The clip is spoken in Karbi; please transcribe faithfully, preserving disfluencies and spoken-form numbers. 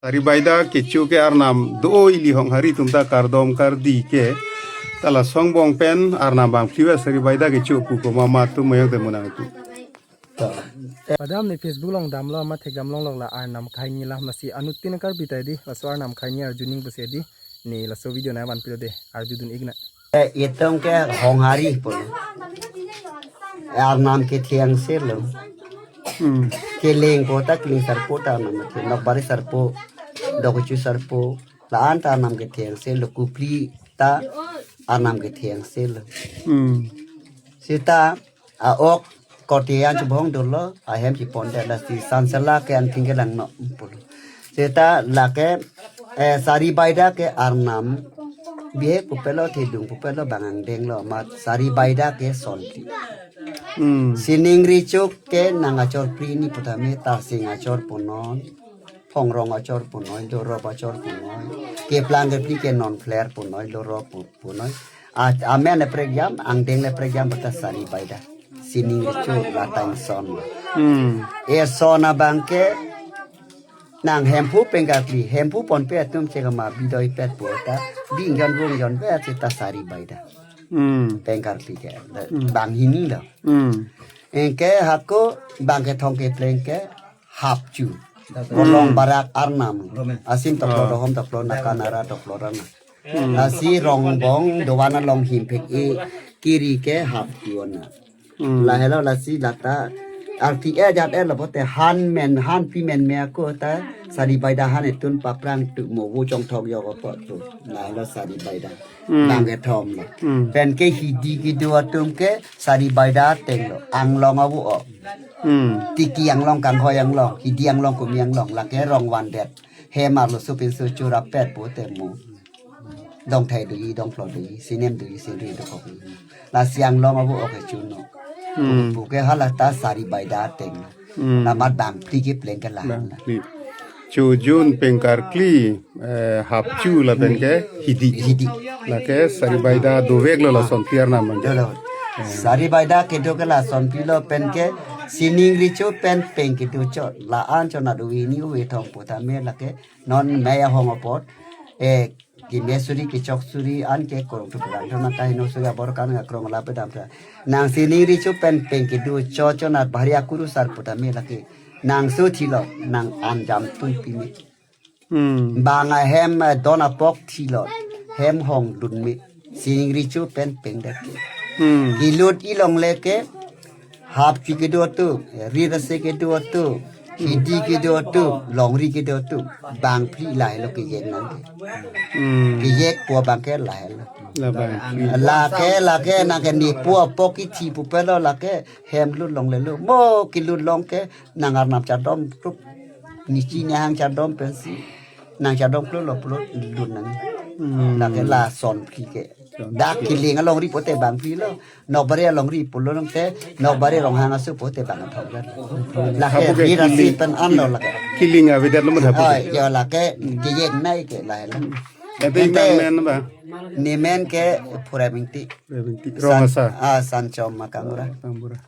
Sari Baida kecho ke arnam do ili Honghari atum ta kardom kardi ke. Ta laso angbong pen arnam bang phiwa Sari Baida kecho pu ko mama atum mayang te monang tu. Padam ne Facebook along damlo amat thekdam longlok la arnam kaini la masi anuttin Karbi ta di laso arnam kaini arjuning pusi di ne laso video nangvanpilo de arjudun ikna. Eh, itum ke Honghari pulo. Arnam kethe angse lo. Hmm. Keleng po ta keleng sarpo ta arnam kethe. Nokbari sarpo, dokochu sarpo. La-an ta arnam kethe angse lo, kupli ta arnam kethe angse lo. Hmm. Seta a-ok kote an chubong dolo, ahem chipon de lasi sansela ke anting ke langno pulo. Seta lake, eh, Sari Baida ke arnam bihek pupelo thedung pupelo bang angdeng lo amat Sari Baida ke sonti. Hmm. Sining Recho ke nang achor pri ni putame tarsing achor punon, phongrong achor punoi, dorop achor punoi, keplang kepri ke non flair punoi, dorop pu-, punoi. A, amen le prekjam, angdeng le prekjam bata Sari Baida. Sining Recho la tang son. Hmm. E son abang ke nang Hemphu Pengkarkli, Hemphu ponpe atum chekama bidoi pet pu ta, bing jon bung jon pet seta Sari Baida. Hmm. Pengkarkli ke, Hmm. bang hini lo. Hmm. Anke hako bang kethom kepleng ke Hapchu. Hmm. Kolong barak arnam. Asin toklo Ah. dohom toklo naka nara toklo rana. Hmm. Lasi rongbong dovan along him phek-e kiri ke Hapchu ana. Hmm. Lahelo lasi lata arti e jat e lo pote han men han pi men me ako ta Sari Baida han etun paprang tu mo vo chongthok yok apot tu. Lahelo Sari Baida. Hmm. Bang kethom lo. Hmm. Pen ke hidi kedo atum ke Sari Baida ateng lo. Anglong avo o. Hmm. Tiki anglong, kanghoi anglong, hidi anglong, kumi anglong, lake rong vandet. Hem arloso pinso chura pet pote mo. Dongthai doji, dongplo doji, sinem doji, sinri dokok doji. Lasi anglong avo ok chuno. Hmm. Pu ke hala ta Sari Baida ateng. Hmm. Lamat bang phli kepleng ke lahan. Bang phli. Chojun Pengkarkli, eh, Hapchu lapen ke hidi. Hidi. Lake Sari Baida dovek lo lason tiar nam. Dolo. Eh. Sari Baida kedo ke lason phli lo pen ke Sining Recho pen peng kedo chot. La-an chot na dovi ni uve thom putame lake non mei ahong apot. Eh, kime suri kechok suri an ke korong tu perang thana ta hino suri abor kan nga krong lape dam ta. Nang Sining Recho pen peng kedo chot chot na bhari akuru sar putame lake. Nang so thilo, nang anjam tui pimi. Hmm. Bang ahem, eh, don apok thilo, hem hong dun mi. Sining Recho pen peng dak ke. Hmm. Kelut ilongle ke, Hapchu kedo atum, Rirase kedo atum, hidi kedo atum, longri kedo atum, bang phli lahelo kejek nang ke. Hmm. Kejek po bang ke lahelo. La bang phli. Lake, lake, nang ke nipo apok kithi pupelo lake, hem lut longle lo. Mo kelut long ke, nang arnam chardom, trup. Nichi nehang chardom pensi. Nang chardom pulo lo pulo lut nang. Hmm. Lake lason phli ke. Dak Killing alongri pote bang phli lo. Nokbari alongri pulo nang te. Nokbari Ronghang asu pote bang thok dan. Lake Hapu ke Rirase Killing. Pen an lo lake. Killing avedet lo mo hapu. Oh, yo lake kejek nai ke lahelo. Ente Ente nang men ba? Ne men ke Phurai Bingti. Phurai Bingti. San-, Rong asa. Ah, Sanchom Makamura. Makamura.